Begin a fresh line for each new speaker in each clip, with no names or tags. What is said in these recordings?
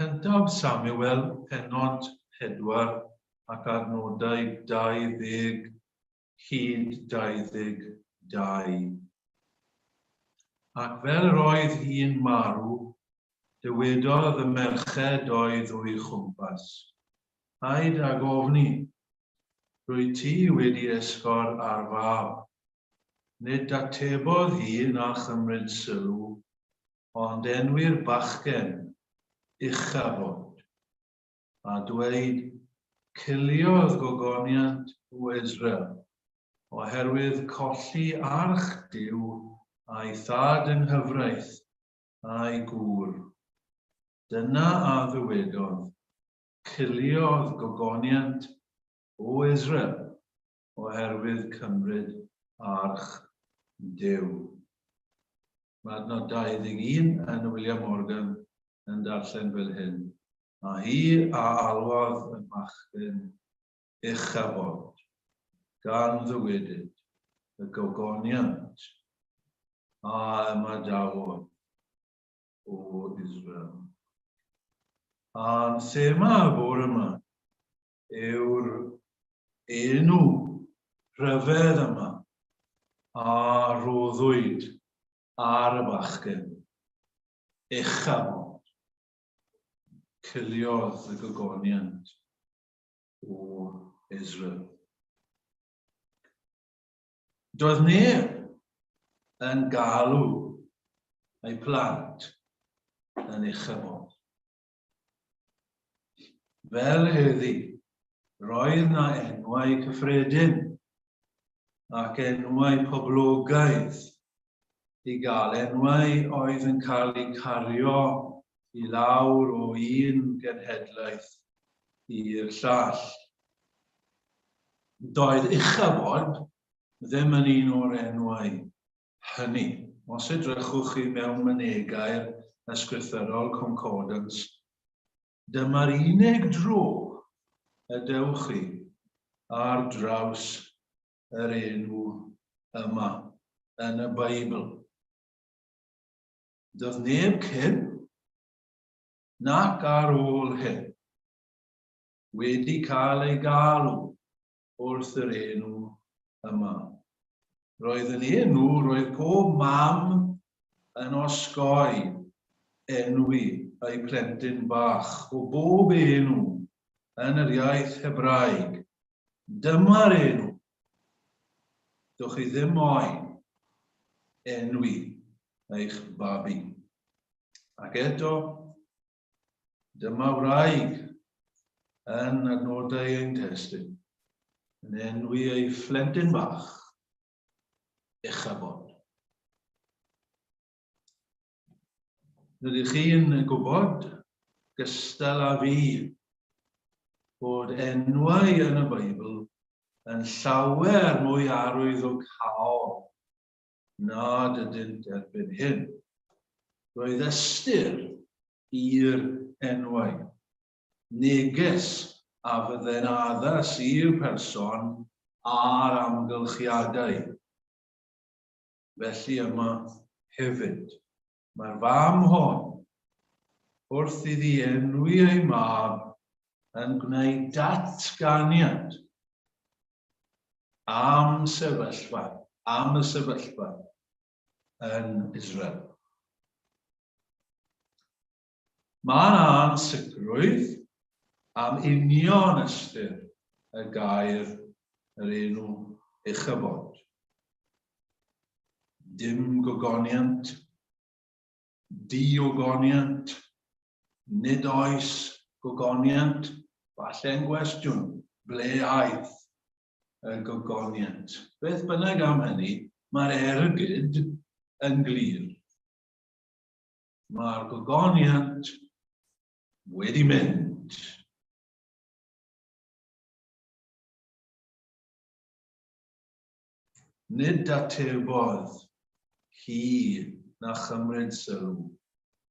Cyntaf Samuel, pennod 4 ac adnodau 20 hyd 22. Ac fel yr oedd hi'n marw, dywedodd y merched oedd o'i chwmpas, Paid ag ofni, rwyt ti wedi esgor ar fab. Nid atebodd hi na chymryd sylw, ond enwi'r bachgen Ichabod, a dweud, Ciliodd gogoniant o Israel, oherwydd colli arch Duw a'i thad yng nghyfraith a'i gŵr. Dyna a ddywedodd, Ciliodd gogoniant o Israel, oherwydd cymryd arch Duw. Mae adnod 21 yn y William Morgan yn darllen fel hyn, A hi a alwodd y bachgen Ichabod, gan ddywedyd, Y gogoniant a ymadawodd o Israel. A'n thema y bore yma yw'r enw rhyfedd yma a roddwyd ar y bachgen, Ichabod. Ciliodd y gogoniant o Israel. Doedd neb yn galw ei plant yn Ichabod. Fel heddi, roedd 'na enwau cyffredin ac enwau poblogaidd i gael, enwau oedd yn cael eu cario i lawr o un genhedlaeth i'r llall. Doedd Ichabod ddim yn un o'r enwau hynny. Os edrychwch chi mewn mynegair ysgrythurol, concordance, dyma'r unig dro y dewch chi ar draws yr enw yma yn y Beibl. Doedd neb cyn nac ar ôl hyn wedi cael ei galw wrth yr enw yma. Roedd yn enw roedd pob mam yn osgoi enwi ei phlentyn bach o bob enw yn yr iaith Hebraeg. Dyma'r enw. Dwch chi ddim moyn enwi eich babi. Ac eto, Dyma wraig yn adnodau ein testun, yn enwi ei phlentyn bach, Ichabod. Rydych chi'n gwybod, gystal â fi, bod enwau yn y Beibl yn llawer mwy arwyddocaol nad ydynt erbyn hyn. Roedd ystyr i'r enwau, neges a fydde'n addas i'r person a'r amgylchiadau. Felly yma hefyd, mae'r fam hon, wrth iddi enwi ei mab, yn gwneud datganiad am sefyllfa, am y sefyllfa yn Israel. Mae yna ansicrwydd am union ystyr y gair yr enw Ichabod. Dim gogoniant, diogoniant, nid oes gogoniant, falle'n gwestiwn, ble aeth y gogoniant? Beth bynnag am hynny, mae'r ergyd yn glir. Mae'r gogoniant wedi mynd. Nid atebodd hi na chymryd sylw,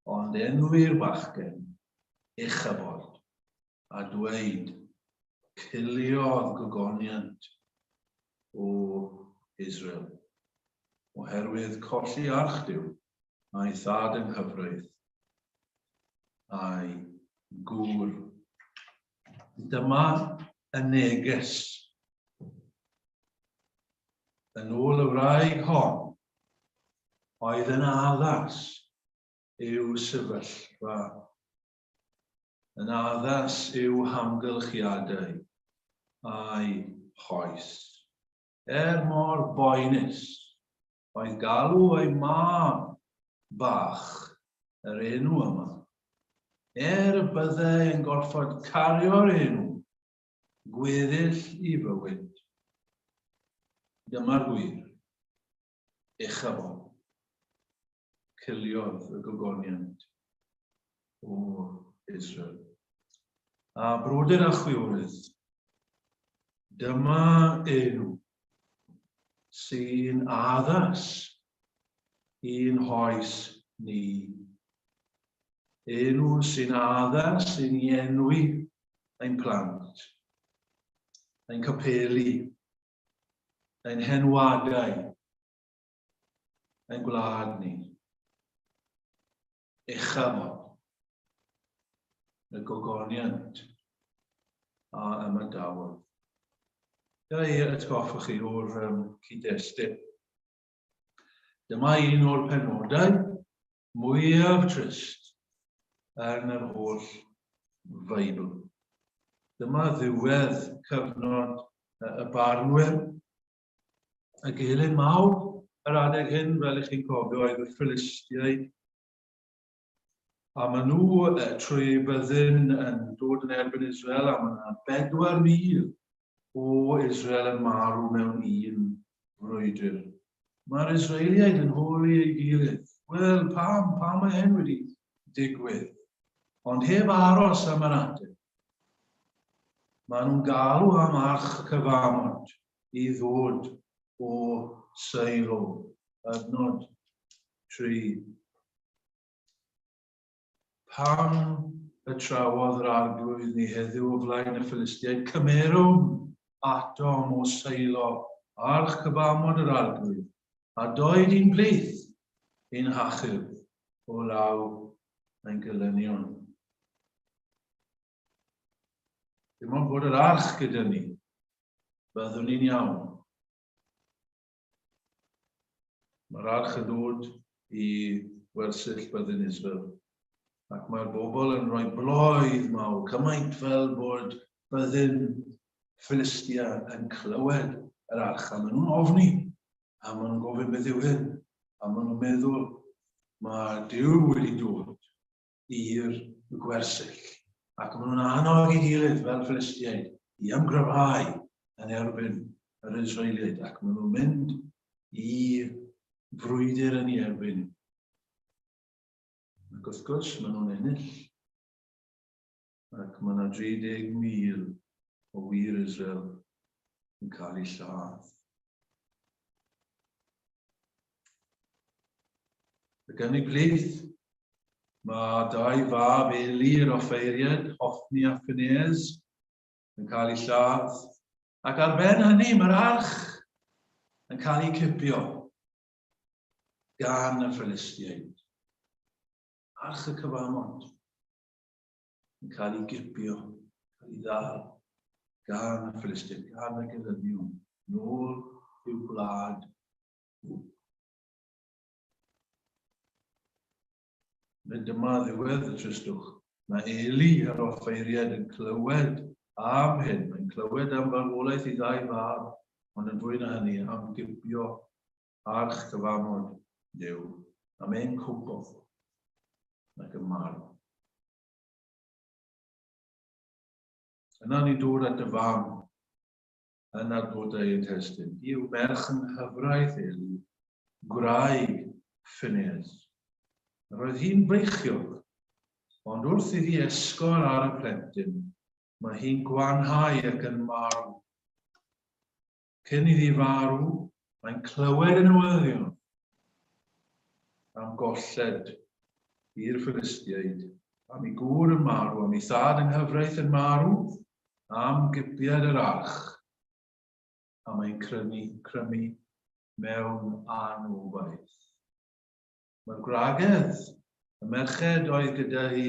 ond enwi'r bachgen, Ichabod, a dweud, Ciliodd gogoniant o Israel, oherwydd colli arch Duw a'i thad yng nghyfraith a'i. gŵr. Dyma y neges. Yn ôl y wraig hon, oedd yn addas i'w sefyllfa, yn addas i'w hamgylchiadau a'i hoes. Er mor boenus oedd galw ei mab bach yr enw yma, er y byddai yn gorfod cario'r enw gweddill i fywyd. Dyma'r gwir. Ichabod. Ciliodd y gogoniant o Israel. A brodyr a chwiorydd, dyma enw sy'n addas i'n hoes ni. Enw sy'n addas i ni enwi ein plant, ein capeli, ein henwadau, ein gwlad ni. Uchafod y gogoniant a ymadawodd. Ga i atgoffa chi o'r um, cyd-destun. Dyma un o'r penodau mwyaf trist yn yr holl Feibl. Dyma ddiwedd cyfnod y barnwyr. Y gelyn mawr yr adeg hyn, fel ych chi'n cofio, oedd y Philistiaid. A maen nhw trwy eu byddin yn dod yn erbyn Israel, a mae yna 4,000 o Israel yn marw mewn un frwydr. Mae'r Israeliaid yn holi ei gilydd. Wel, pam, pam mae hyn wedi digwydd? Ond heb aros am yr ateb, maen nhw'n galw am arch y cyfamod i ddod o Seilo, adnod 3. Pam y trawodd yr Arglwydd ni heddiw o flaen y Philistiaid? Cymerwn atom o Seilo arch cyfamod yr Arglwydd, a doed i'n plith i'n hachub o law ein gelynion. Dim ond bod yr arch gyda ni, byddwn ni'n iawn. Mae'r arch yn dod i wersyll byddin Israel, ac mae'r bobl yn rhoi bloedd mawr, cymaint fel bod byddin Philistia yn clywed yr arch, a maen nhw'n ofni, a maen nhw'n gofyn beth yw hyn, a maen nhw'n meddwl mae Duw wedi dod i'r gwersyll, ac maen nhw'n annog ei gilydd fel Philistiaid i ymgryfhau yn erbyn yr Israeliaid, ac maen nhw'n mynd i frwydr yn ei erbyn. Ac wrth gwrs, maen nhw'n ennill. Ac mae yna 30,000 o wir Israel yn cael eu lladd. Ac yn ei plith, mae dau fab Eli yr offeiriad, Hoffni a Phineas, yn cael eu lladd. Ac ar ben hynny, mae'r arch yn cael ei cipio gan y Philistiaid. Arch y cyfamod yn cael ei gipio, cael ei ddal gan y Philistiaid, gan y gelynion, nôl i'w gwlad nhw. Nid dyma ddiwedd y tristwch. Mae Eli, yr offeiriad, yn clywed am hyn. Mae'n clywed am farwolaeth ei ddau fab, ond yn fwy na hynny, am gipio arch cyfamod Duw, am ein cwmpo ac yn marw. Yna ni'n dod at y fam yn adnodau ein testun. Hi yw merch yng nghyfraith Eli, gwraig Phineas. Roedd hi'n feichiog, ond wrth iddi esgor ar y plentyn, mae hi'n gwanhau ac yn marw. Cyn iddi farw, mae'n clywed y newyddion am golled i'r Philistiaid, am ei gŵr yn marw, am ei thad yng nghyfraith yn marw, am gipiad yr arch, a mae'n crynu, crymu mewn anobaith. Mae'r gwragedd, y merched oedd gyda hi,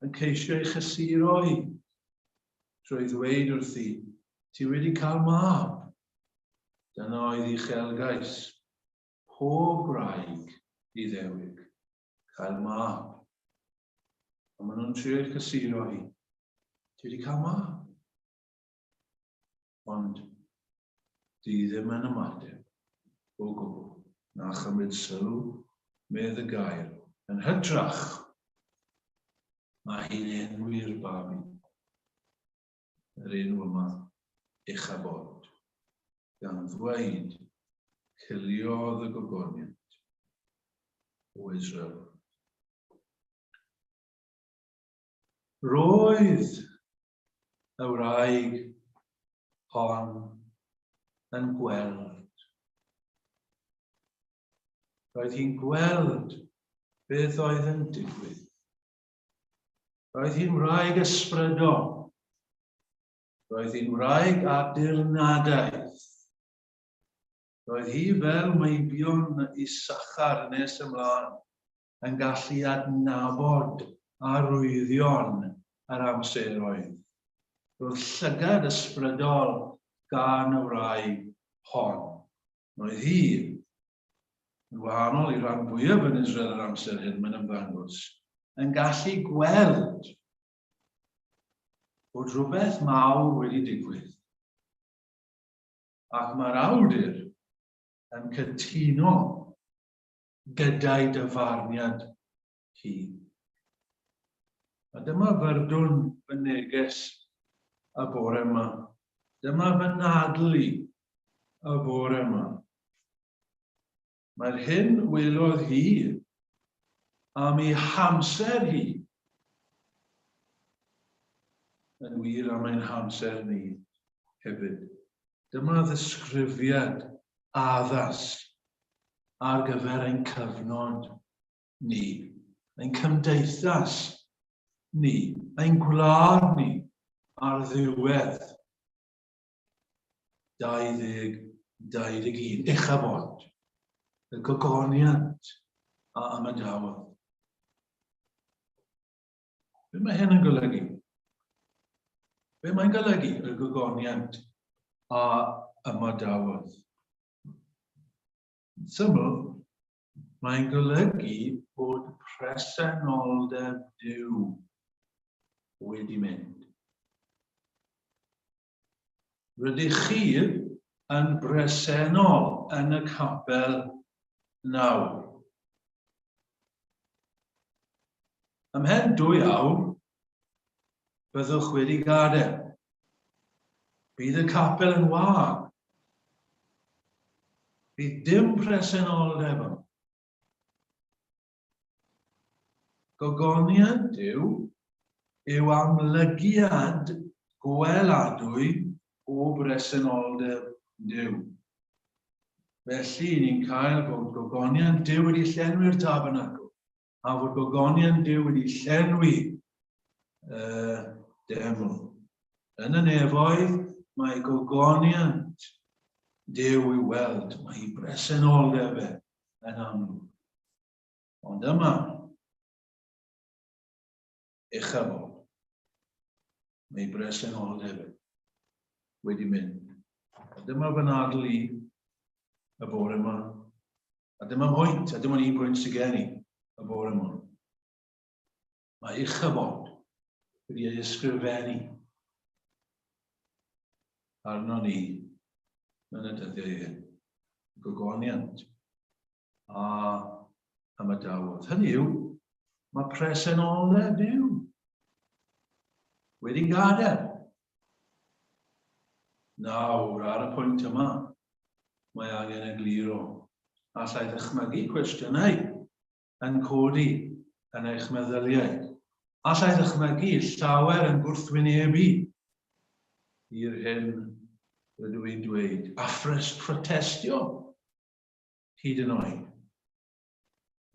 yn ceisio ei chysuro hi trwy ddweud wrthi, ti wedi cael mab. Dyna oedd uchelgais pob gwraig Iddewig, cael mab. A maen nhw'n trio ei chysuro hi. Ti wedi cael mab. Ond di ddim yn ymateb o gwbl, na chymryd sylw, medd y gair. Yn hytrach, mae hi'n enwi'r babi. Yr enw yma, Ichabod, gan ddweud, Ciliodd y gogoniant o Israel. Roedd y wraig hon yn gweld. Roedd hi'n gweld beth oedd yn digwydd. Roedd hi'n wraig ysbrydol. Roedd hi'n wraig â dirnadaeth. Roedd hi fel meibion Issachar nes ymlaen yn gallu adnabod arwyddion yr amseroedd. Roedd llygad ysbrydol gan y wraig hon. Roedd hi, yn wahanol i ran fwyaf yn Israel yr amser hyn, mae'n ymddangos, yn gallu gweld bod rhywbeth mawr wedi digwydd. Ac mae'r awdur yn cytuno gyda'i dyfarniad hi. A dyma fyrdwn fy neges y bore yma. Dyma fy nadl i y bore yma. Mae'r hyn welodd hi am ei hamser hi yn wir am ein hamser ni hefyd. Dyma ddisgrifiad addas ar gyfer ein cyfnod ni, ein cymdeithas ni, ein gwlad ni ar ddiwedd 2021. Uchafod, y gogoniant a ymadawodd. Be mae hyn yn golygu? Be mae'n golygu y gogoniant a ymadawodd? Yn syml, mae'n golygu bod presenoldeb Duw wedi mynd. Rydych chi yn bresennol yn y capel nawr. Ymhen dwy awr, byddwch wedi gadael. Bydd y capel yn wag. Bydd dim presenoldeb yma. Gogoniant Duw yw amlygiad gweladwy o bresenoldeb Duw. Felly, ni'n cael bod gogoniant Duw wedi llenwi'r tabernacl, a fod gogoniant Duw wedi llenwi y deml. Yn y nefoedd, mae gogoniant Duw i'w weld, mae ei bresenoldeb e yn amlwg. Ond yma, uchafol, mae bresenoldeb wedi mynd. A dyma fy nadl i y bore yma. A dyma mhwynt, a dim ond un pwynt sydd gen i y bore yma. Mae uchafod wedi ei ysgrifennu arno ni yn y dyddiau hyn. Gogoniant a ymadawodd. Hynny yw, mae presenoldeb Duw wedi gadael. Nawr, ar y pwynt yma, mae angen egluro. Allai ddychmygu cwestiynau yn codi yn eich meddyliau. Allai ddychmygu llawer yn gwrthwynebu i'r hyn rydw i'n dweud, a phrotestio hyd yn oed.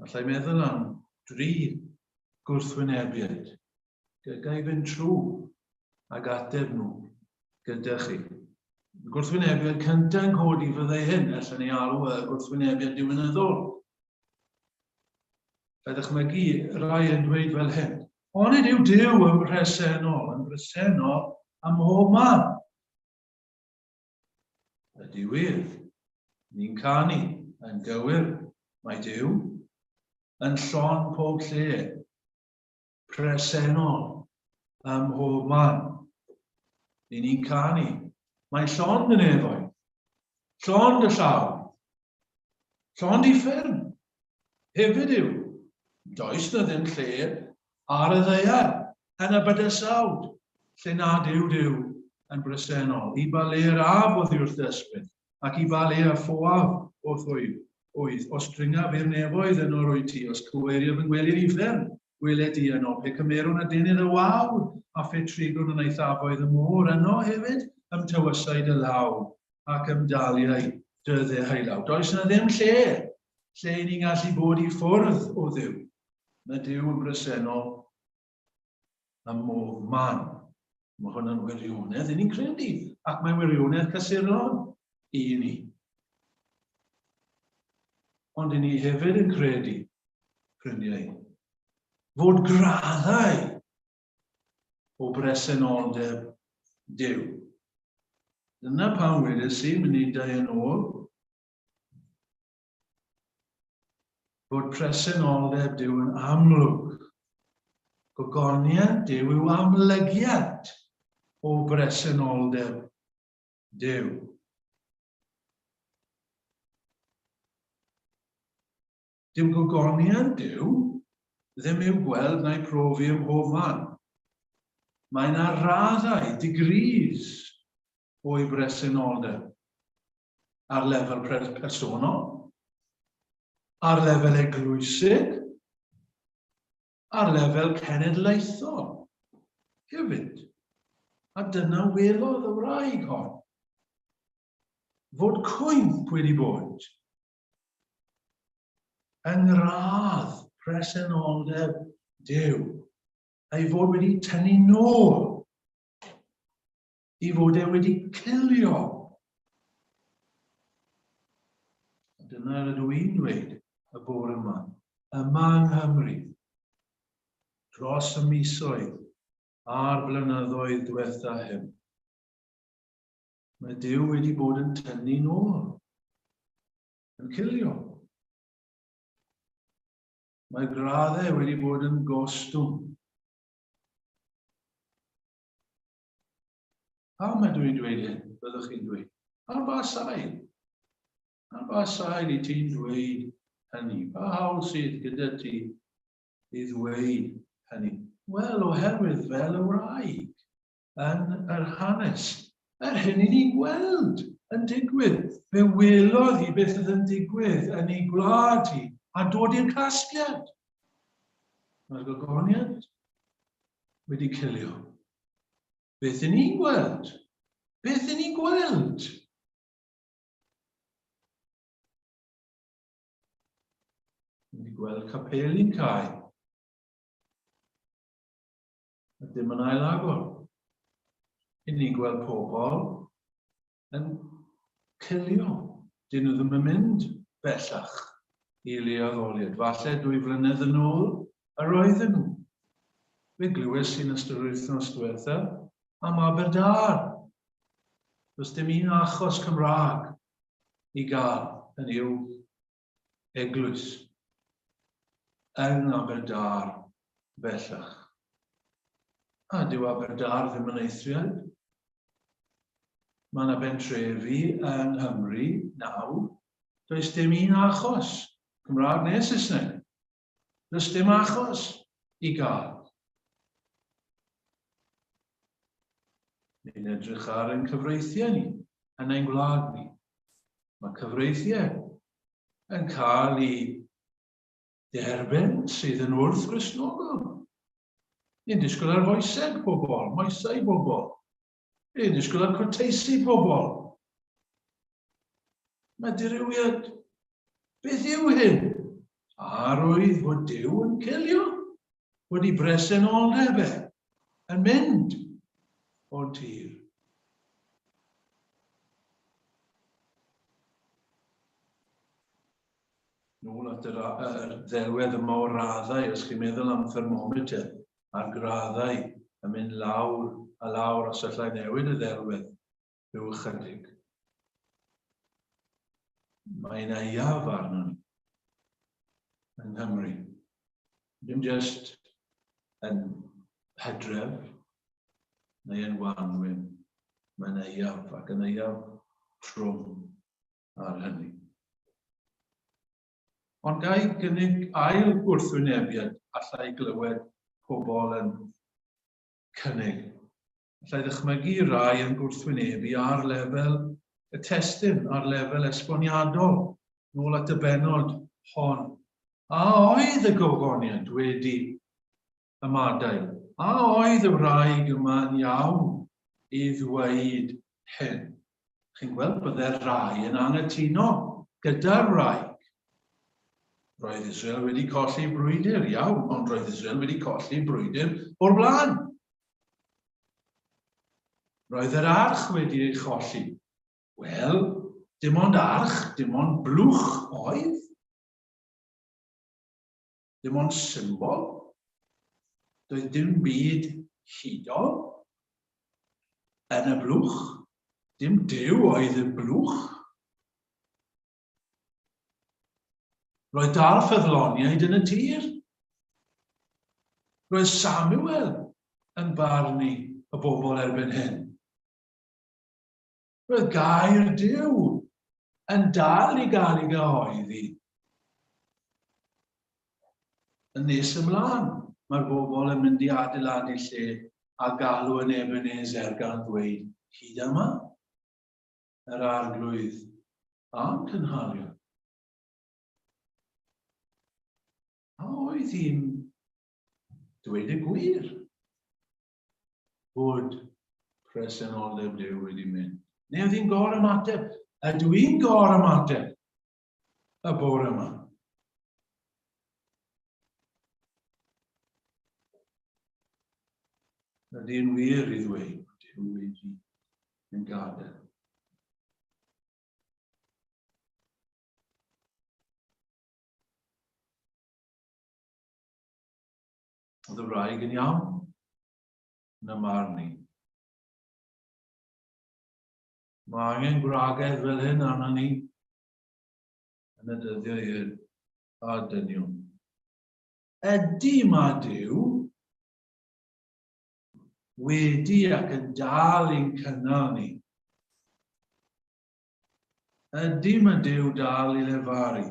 Allai meddwl am dri gwrthwynebiad. Ga i fynd trwy ag ateb nhw gyda chi. Y gwrthwynebiad cyntaf yn codi fyddai hyn, allan ni alw y gwrthwynebiad diwinyddol. Fe ddychmygu rai yn dweud fel hyn. Onid yw Duw yn bresennol, yn bresennol ym mhob man? Ydy wir. Ni'n canu, yn gywir, mae Duw yn llon pob lle, presennol ym mhob man. Ni'n ni'n canu, mae llond y nefoedd, llond y llaw, llond uffern hefyd yw. Does na ddim lle ar y ddaear yn y bydysawd lle nad yw Duw yn bresennol. I ba le yr af oddi wrth dy ysbryd, ac i ba le y ffoaf o'th wydd? Os dringaf i'r nefoedd, yno rwyt ti, os cyweiriaf fy ngwely i'r uffern, wele di yno. Pe cymerwn adenydd y wawr, a phe trigwn yn eithafoedd y môr, yno hefyd ym tywysai dy law, ac ymdaliai dy ddeheullaw. Does yna ddim lle lle i ni'n gallu bod i ffwrdd o Dduw. Mae Duw yn bresennol ym mhob man. Mae hwn yn wirionedd i ni'n credu, ac mae'n wirionedd cysurlon i ni. Ond i ni hefyd yn credu, ffrindiau, fod graddau o bresenoldeb Duw. Dyna pam wedes i munudau yn ôl fod presenoldeb Duw yn amlwg. Gogoniant Duw yw amlygiad o bresenoldeb Duw. Dyw gogoniant Duw ddim i'w gweld na'i profi ym mhob man. Mae yna raddau, degrees, o'i bresenoldeb. Ar lefel personol, ar lefel eglwysig, ar lefel cenedlaethol hefyd. A dyna welodd y wraig hon, fod cwymp wedi bod yng ngradd presenoldeb Duw, a'i fod wedi tynnu nôl, i fod e wedi cilio. A dyna rydw i'n dweud y bore yma, yma yng Nghymru, dros y misoedd a'r blynyddoedd diwetha hyn. Mae Duw wedi bod yn tynnu nôl, yn cilio. Mae graddau wedi bod yn gostwng. Pam ydw i'n dweud hyn, byddwch chi'n dweud? Ar ba sail? Ar ba sail i ti'n dweud hynny? Pa hawl sydd gyda ti i ddweud hynny? Wel, oherwydd fel y wraig, yn yr hanes. Yr hyn i ni'n gweld yn digwydd. Fe welodd hi beth oedd yn digwydd yn ei gwlad hi a dod i'r casgliad. Mae'r gogoniant wedi cilio. Beth i ni'n gweld? Beth i ni'n gweld? Wedi gweld capeli'n cau. A dim yn ail-agor. Yn ni'n gweld pobl yn cilio. Dyn nhw ddim yn mynd bellach i le addoliad. Falle dwy flynedd yn ôl yr oedden nhw. Fe glywes i'n ystod yr wythnos diwetha am Aberdâr. Does dim un achos Cymraeg i gael yn i'w eglwys yng Ngaberdâr bellach. A dyw Aberdâr ddim yn eithriad. Mae yna bentrefi yng Nghymru nawr, does dim un achos, Cymraeg neu Saesneg, does dim achos i gael. Ni'n edrych ar ein cyfreithiau ni, yn ein gwlad ni. Mae cyfreithiau yn cael eu derbyn sydd yn wrth-Gristnogol. Ni'n disgwyl ar foeseg pobl, moesau bobl. Ni'n disgwyl ar cwrteisi pobl. Mae dirywiad. Beth yw hyn? Arwydd fod Duw yn cilio, fod ei bresenoldeb e yn mynd o'r tir. Nôl at yr, yr ddelwedd yma o raddau, os chi'n meddwl am thermometer, A'r graddau yn mynd lawr a lawr os allai newid y ddelwedd rhyw ychydig. Mae'n aeaf arnon ni yng Nghymru. Dim jyst yn hydref neu yn wanwyn, mae'n aeaf ac yn aeaf trwm ar hynny. Ond ga i gynnig ail gwrthwynebiad allai glywed pobl yn cynnig? Allai ddychmygu rai yn gwrthwynebu ar lefel y testun, ar lefel esboniadol, nôl at y bennod hon. A oedd y gogoniant wedi ymadael? A oedd y wraig yma'n iawn i ddweud hyn? Chi'n gweld, bydde rai yn anghytuno gyda'r wraig. Roedd Israel wedi colli brwydr, iawn, ond roedd Israel wedi colli brwydr o'r blaen. Roedd yr arch wedi ei cholli. Wel, dim ond arch, dim ond blwch oedd. Dim ond symbol. Doedd dim byd hudol yn y blwch. Dim Duw oedd y blwch. Roedd dal ffyddloniaid yn y tir. Roedd Samuel yn barnu y bobl erbyn hyn. Roedd gair Duw yn dal i gael ei gyhoeddi. Yn nes ymlaen, mae'r bobl yn mynd i adeiladu lle a galw yn Ebenezer gan ddweud, hyd yma, yr arglwydd a'n cynhalio. A oedd hi'n dweud y gwir? bod presenoldeb Duw wedi mynd. Neu oedd hi'n gor ymateb? Ydw i'n gor ymateb y bore yma? Ydy hi'n wir i ddweud bod Duw wedi yn gadael? Oedd y wraig yn iawn? Yn y marn i. Mae angen gwragedd fel hyn arna ni yn y dyddiau hyn a dynion. Ydy mae Duw wedi ac yn dal i'n cynnal ni. Ydy mae Duw dal i lefaru.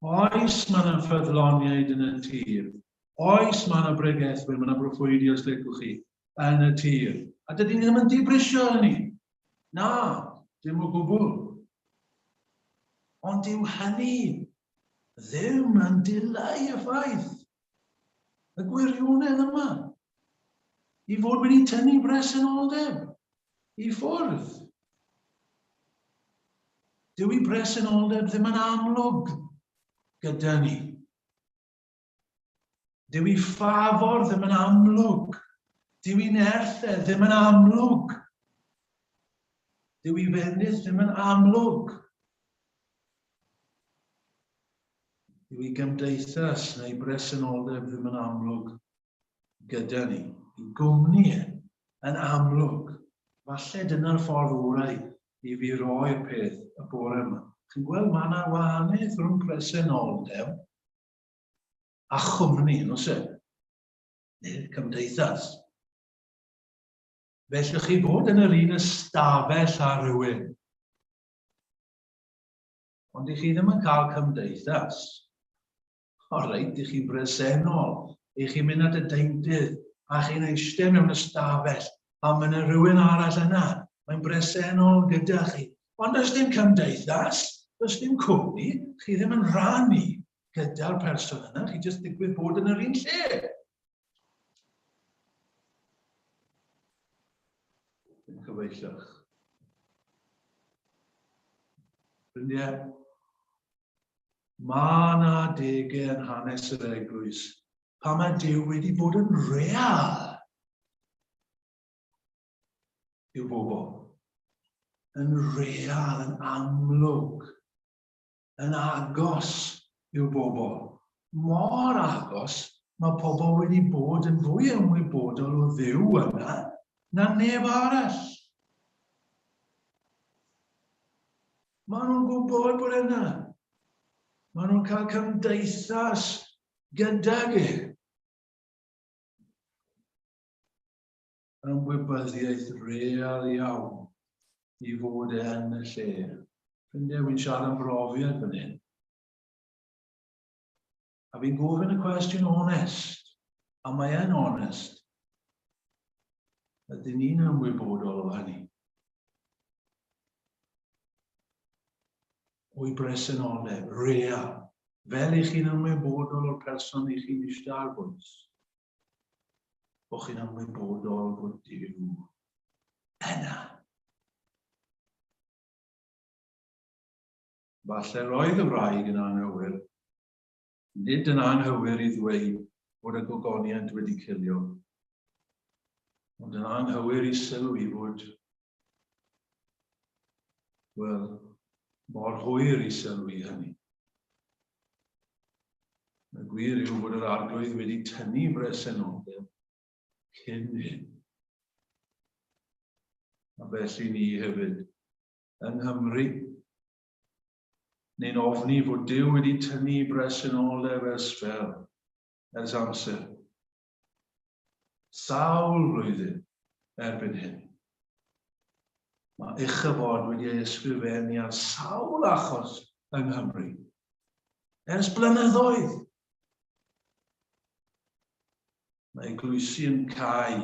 Oes mae yna ffyddloniaid yn y tir. Oes mae yna bregethwyr, mae yna broffwydi os licwch chi, yn y tir. A dydy ni ddim yn dibrisio hynny. Na, dim o gwbl. Ond dyw hynny ddim yn dileu y ffaith, y gwirionedd yma, i fod wedi tynnu bresenoldeb i ffwrdd. Dyw ei bresenoldeb ddim yn amlwg gyda ni. Dyw ei ffafr ddim yn amlwg. Dyw ei nerth e ddim yn amlwg. Dyw ei fendith ddim yn amlwg. Dyw ei gymdeithas neu bresenoldeb ddim yn amlwg gyda ni, i gwmni e, yn amlwg. Falle dyna'r ffordd orau i fi roi'r peth y bore yma. Chi'n gweld, mae yna wahaniaeth rhwng presenoldeb a chwmni, yn oes e? Neu cymdeithas. Felly chi fod yn yr un ystafell â rhywun, ond i chi ddim yn cael cymdeithas. O reit, i chi'n bresennol, i chi'n mynd at y deintydd, a chi'n eistedd mewn ystafell, a mae yna rhywun arall yna, mae'n bresennol gyda chi. Ond does dim cymdeithas, does dim cwmni, chi ddim yn rhannu gyda'r person yna, chi jyst digwydd bod yn yr un lle. Dim cyfeillach. Ffrindiau, Mae yna adegau yn hanes yr eglwys pan mae Duw wedi bod yn real i'w bobl. Yn real, yn amlwg, yn agos i'w bobl. Mor agos. Mae pobl wedi bod yn fwy ymwybodol o Dduw yna na neb arall. Maen nhw'n gwybod bod yna. Maen nhw'n cael cymdeithas gydag e. Ymwybyddiaeth real iawn i fod e yn y lle. Ffrindiau, wy'n siarad am brofiad fan hyn. A fi'n gofyn y cwestiwn onest, a mae e'n onest. Ydyn ni'n ymwybodol o hynny? O'i bresenoldeb, real, fel i chi'n ymwybodol o'r person i chi'n eistedd ar bwys. Bod chi'n ymwybodol bod Duw yna. Falle roedd y wraig yn anghywir. Nid yn anghywir i ddweud bod y gogoniant wedi cilio, ond yn anghywir i sylwi fod, wel, mor hwyr i sylwi hynny. Y gwir yw bod yr arglwydd wedi tynnu bresenoldeb cyn hyn. A felly ni hefyd yng Nghymru, neu'n ofni fod Duw wedi tynnu bresenoldeb ers sbel, ers amser. Sawl blwyddyn erbyn hyn. Mae Ichabod wedi ei ysgrifennu ar sawl achos yng Nghymru. Ers blynyddoedd. Mae eglwysi yn cau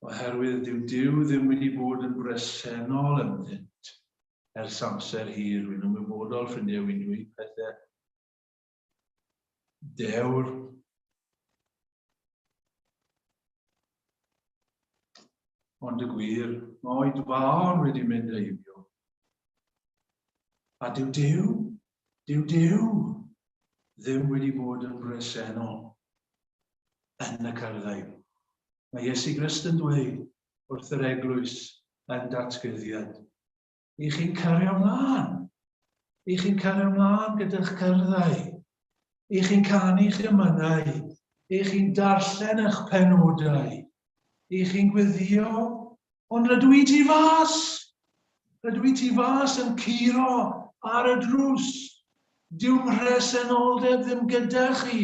oherwydd dyw Duw ddim wedi bod yn bresennol ynddynt ers amser hir. Rwy'n ymwybodol, ffrindiau, wy'n dweud pethau dewr. Ond y gwir, mae oedfaon wedi mynd heibio. A dyw Duw, dyw Duw ddim wedi bod yn bresennol yn y cyrddau. Mae Iesu Grist yn dweud wrth yr eglwys yn datguddiad, i chi'n cario ymlaen, i chi'n cario ymlaen gyda'ch cyrddau, i chi'n canu'ch emynau, i chi'n darllen eich penodau, i chi'n gweddio, ond rydw i tu fas, rydw i tu fas yn curo ar y drws, dyw mhresenoldeb ddim gyda chi.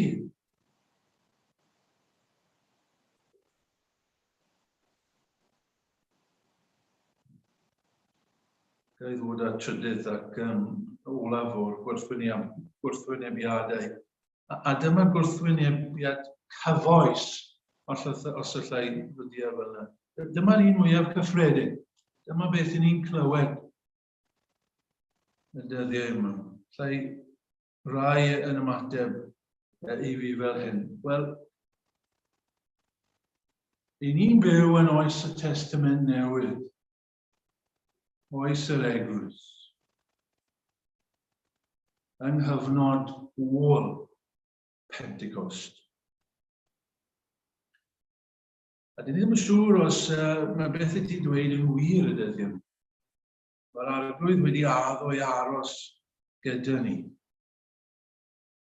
Ga i ddod â trydydd ac um, olaf o'r gwrthwynebiadau. A, a dyma gwrthwynebiad cyfoes, os, os allai ddyddio fel yna. Dyma'r un mwyaf cyffredin. Dyma beth i ni'n clywed y dyddiau yma. Allai rai yn ymateb i fi fel hyn. Wel, i ni'n byw yn oes y Testament Newydd, oes yr Eglwys, yng nghyfnod ôl Pentecost. A dyn ni ddim yn siŵr os uh, mae beth y ti'n dweud yn wir y dyddiau. Mae'r Arglwydd wedi addo i aros gyda ni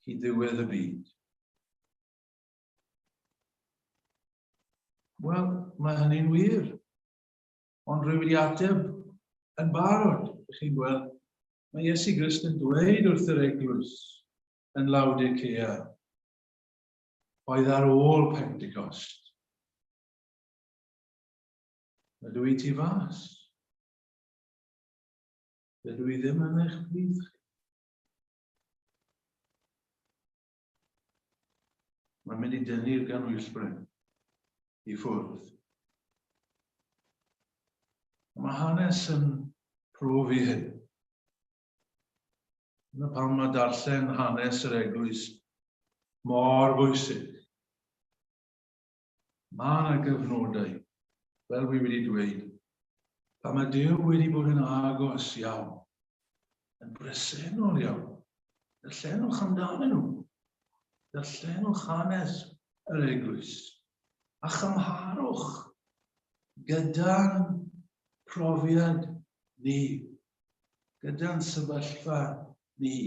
hyd ddiwedd y byd. Wel, mae hynny'n wir. Ond rwy wedi ateb yn barod. Ych chi'n gweld, mae Iesu Grist yn dweud wrth yr eglwys yn Laodicea, oedd ar ôl Pentecost. Ydw i tu fas? Dydw i ddim yn eich plith chi. Mae'n mynd i dynnu'r ganwyllbren i ffwrdd. Mae hanes yn profi hyn. Dyna pam mae darllen hanes yr eglwys mor bwysig. Mae yna gyfnodau, fel wi wedi dweud, pan mae Duw wedi bod yn agos iawn, yn bresennol iawn. Darllenwch amdanyn nhw. Darllenwch hanes yr eglwys a chymharwch gyda'n profiad ni, gyda'n sefyllfa ni.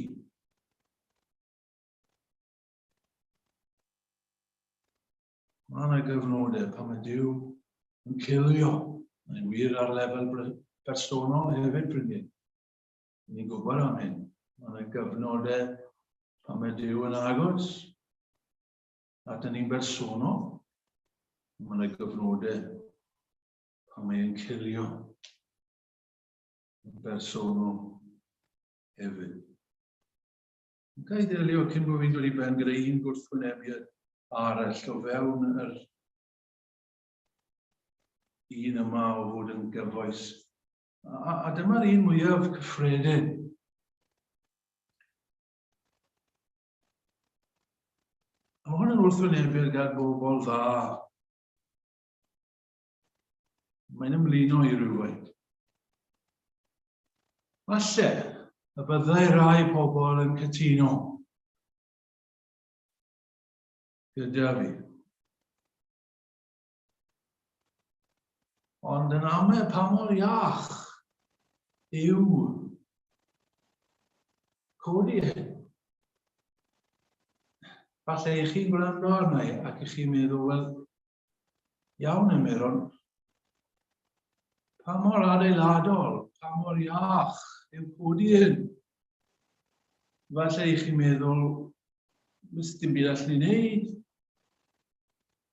Mae yna gyfnodau pan mae Duw yn cilio. Mae'n wir ar lefel bersonol hefyd, ffrindiau. Ni'n gwybod am hyn. Mae yna gyfnodau pan mae Duw yn agos a dyn ni'n bersonol. Mae yna gyfnodau pan mae'n cilio yn bersonol hefyd. Ga i ddelio cyn bod fi'n dod i ben gyda un gwrthwynebiad arall o fewn yr un yma o fod yn gyfoes. A, a dyma'r un mwyaf cyffredin. A mae hwn yn wrthwynebiad gan bobl dda. Mae'n ymlino i rywfaint. Falle y byddai rhai pobl yn cytuno gyda fi. Ond yn amau pa mor iach yw codi hyn. Falle i chi'n gwrando arna i ac i chi'n meddwl, wel, Iawn, Emyr, ond pa mor adeiladol, pa mor iach yw codi hyn? Falle i chi'n meddwl, wys dim byd allan ni wneud.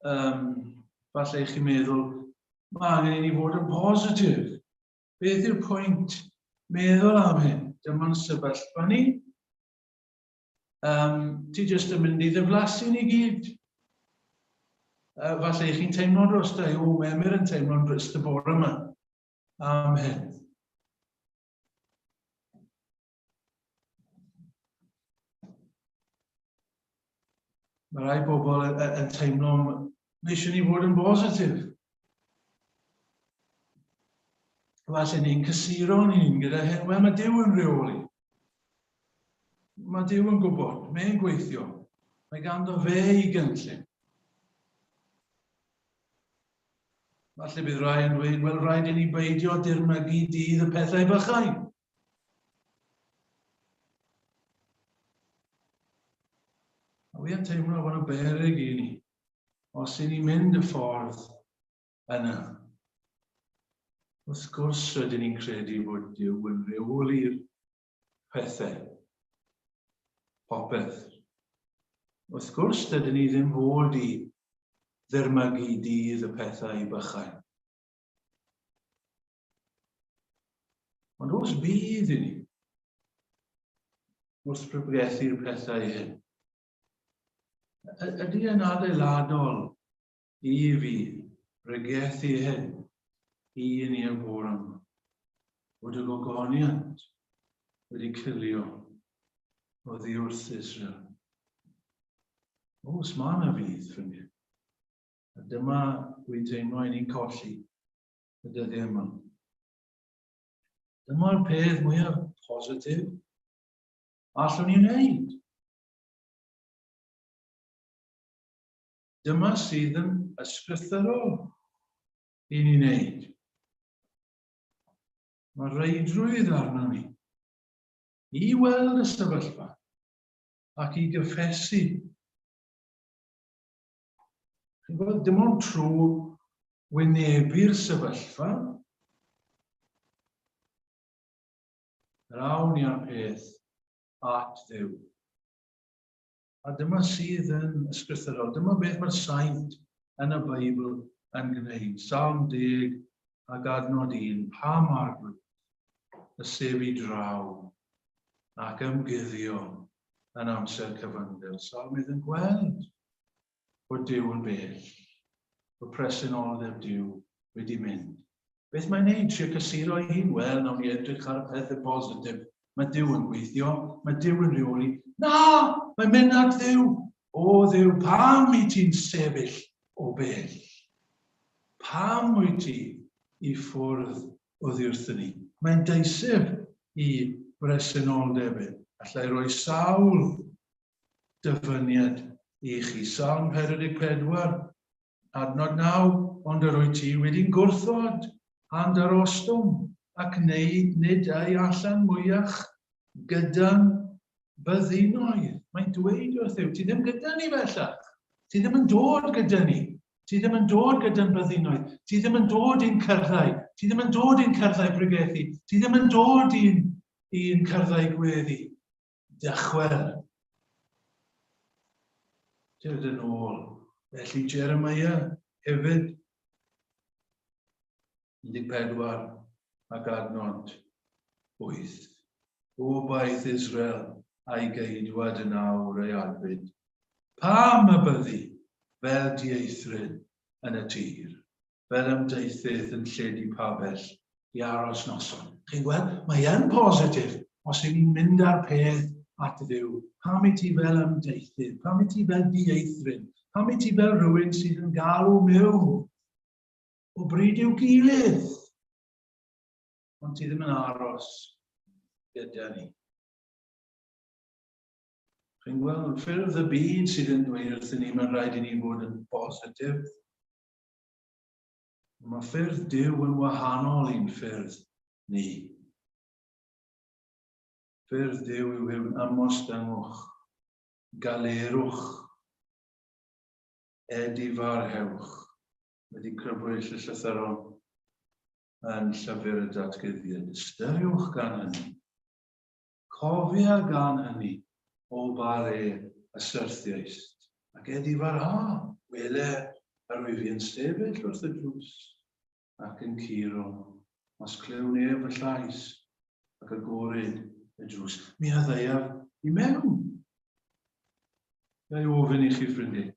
Um, falle i chi'n meddwl, mae angen i ni fod yn positif. Beth yw'r pwynt meddwl am hyn? Dyma'n sefyllfa ni. Um, ti jyst yn mynd i ddiflasu ni gyd. Falle i chi'n teimlo dros da, o, mae Emyr yn teimlo'n drist y bore yma am hyn. Mae rai bobl yn, yn teimlo, mae eisiau ni fod yn bositif. Falle ni'n cysuro ni'n gyda hyn, wel mae Duw yn rheoli. Mae Duw yn gwybod, mae'n gweithio. Mae ganddo fe i gynllun. Falle bydd rai yn dweud, wel rhaid i ni beidio dirmygu dydd y pethau bychain. A wi yn teimlo bod y beryg i ni, os i ni mynd y ffordd yna. Wrth gwrs rydyn ni'n credu bod Duw yn rheoli'r pethau. Popeth. Wrth gwrs, dydyn ni ddim fod i ddirmygu dydd y pethau bychain. Ond oes bydd i ni wrth pregethu'r pethau hyn? Ydy yn adeiladol i fi bregethu hyn i ni y bore yma, bod y gogoniant wedi cilio oddi wrth Israel. Oes, mae yna fydd, ffrindiau. A dyma dwi'n teimlo i ni'n colli y dyddiau yma. Dyma'r peth mwyaf positif allwn ni wneud. Dyma sydd yn ysgrythurol i ni wneud. Mae reidrwydd arno ni i weld y sefyllfa ac i gyffesu. Chi'n gweld, dim ond trwy wynebu'r sefyllfa yr awn ni â'r peth at Dduw. A dyma sydd yn ysgrythurol. Dyma beth mae'r saint yn y Beibl yn gwneud. Salm 10 ac adnod 1. Pam arglwydd y sef i draw ac ymguddio yn amser cyfyngder. Salmydd yn gweld bod Duw yn bell, bod presenoldeb Duw wedi mynd. Beth mae'n neud? Trio cysuro ei hun? Wel, nawn ni edrych ar y pethau positif. Mae Duw yn gweithio, mae Duw yn rheoli. Na! Mae'n mynd at Dduw! O Dduw, pam i ti'n sefyll o bell? Pam wyt ti i ffwrdd oddi wrthyn ni? Mae'n deiseb i bresenoldeb e. Alla i roi sawl dyfyniad i chi. Salm 44, Adnod 9, Ond yr wyt ti wedi'n gwrthod a'n darostwng, ac wneud nid ei allan mwyach gyda'n byddinoedd. Mae'n dweud wrth Dduw, ti ddim gyda ni bellach. Ti ddim yn dod gyda ni. Ti ddim yn dod gyda'n byddinoedd. Ti ddim yn dod i'n cyrddau. Ti ddim yn dod i'n cyrddau bregethu. Ti ddim yn dod i'n i'n cyrddau gweddi. Dychwel. Tyrd yn ôl. Felly Jeremiah hefyd 14 ac adnod 8. Gobaith Israel a'i geidwad yn awr ei adfyd. Pam y byddi fel dieithryn yn y tir, fel ymdeithydd yn lledu pabell i aros noson? Chi'n gweld, mae yn positif os y'n ni'n mynd â'r peth at Dduw. Pam i ti fel ymdeithydd? Pam i ti fel dieithryn? Pam i ti fel rhywun sydd yn galw mewn o bryd i'w gilydd? Ond ti ddim yn aros gyda ni. Chi'n gweld, ffyrdd y byd sydd yn dweud wrthyn ni, mae'n rhaid i ni fod yn bositif. Mae ffyrdd Duw yn wahanol i'n ffyrdd ni. Ffyrdd Duw yw hyn ymostengwch, galerwch, edifarhewch. Wedi crybwyll y llythyron yn llyfr y datguddiad. Ystyriwch gan hynny. Cofia gan hynny, o ba le y syrthiaist, ac edifarha, wele, yr wyf fi yn sefyll wrth y drws, ac yn curo, os clyw neb fy llais, ac agoryd y drws, mi a ddeuaf i mewn. Ga i ofyn i chi, ffrindiau?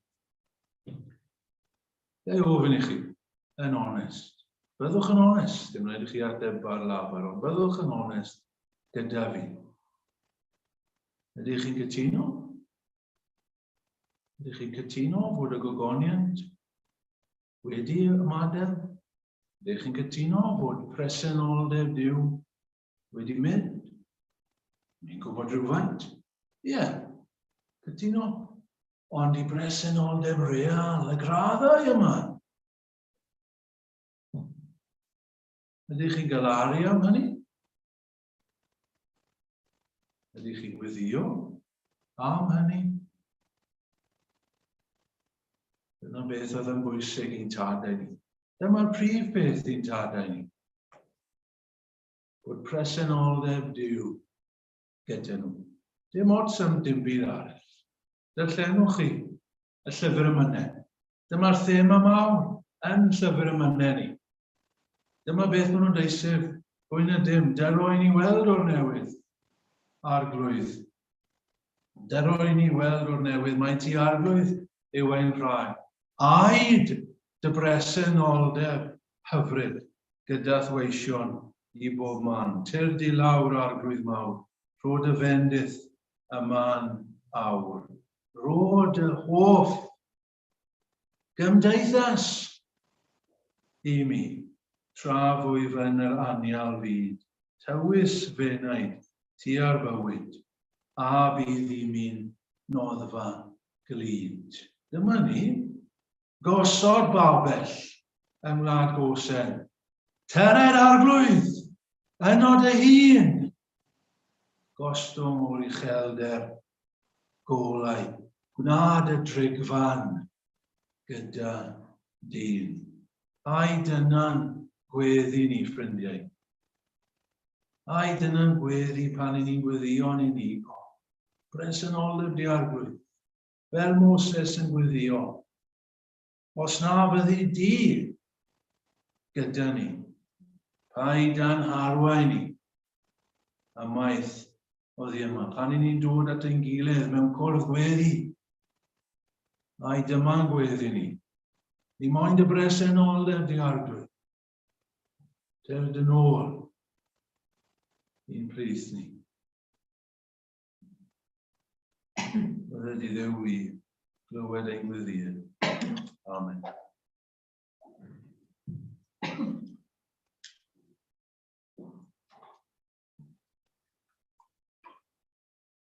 Ga i ofyn i chi, yn onest, byddwch yn onest, dim rhaid i chi ateb ar lafar, ond byddwch yn onest gyda fi. Ydych chi'n cytuno? Ydych chi'n cytuno fod y gogoniant wedi ymadael? Ydych chi'n cytuno fod presenoldeb Duw wedi mynd? Ni'n gwybod rhywfaint? Ie, yeah, cytuno. Ond i bresenoldeb real, y graddau yma. Ydych chi'n galaru am hynny? Ydych chi'n gweddio am hynny? Dyna beth oedd yn bwysig i'n tadau ni. Dyma'r prif beth i'n tadau ni. Bod presenoldeb Duw gyda nhw. Dim ots am dim byd arall. Darllenwch chi y llyfr emynau. Dyma'r thema mawr yn llyfr emynau ni. Dyma beth maen nhw'n deisef, fwy na dim, dero i ni weld o'r newydd, arglwydd. Dero i ni weld o'r newydd, mae ti arglwydd yw ein rhai. Aed dy bresenoldeb hyfryd gyda'th weision i bob man. Tyrd i lawr, arglwydd mawr, rho dy fendith yma'n awr. Rho dy hoff gymdeithas i mi, tra fwyf yn yr anial fyd, tywys f'enaid tua'r bywyd, a bydd i mi'n noddfa glyd. Dyma ni, gosod babell yng ngwlad Gosen. Tyred arglwydd, yno dy hun! Gostwng o'r uchelder golau, gwna dy drigfan gyda dyn. Ai dyna'n gweddi ni, ffrindiau? Ai dyna'n gweddi pan i ni'n gweddïo'n unigol? Presenoldeb di arglwydd, fel Moses yn gweddio, os na fyddi di gyda ni, paid â'n harwain ni ymaith oddi yma. Pan i ni'n dod at ein gilydd mewn cwrdd gweddi, ai dyma'n gweddi ni. Ni moyn dy bresenoldeb di arglwydd. Tyrd yn ôl i'n plith ni. Bydded i Dduw i glywed ein gweddiau.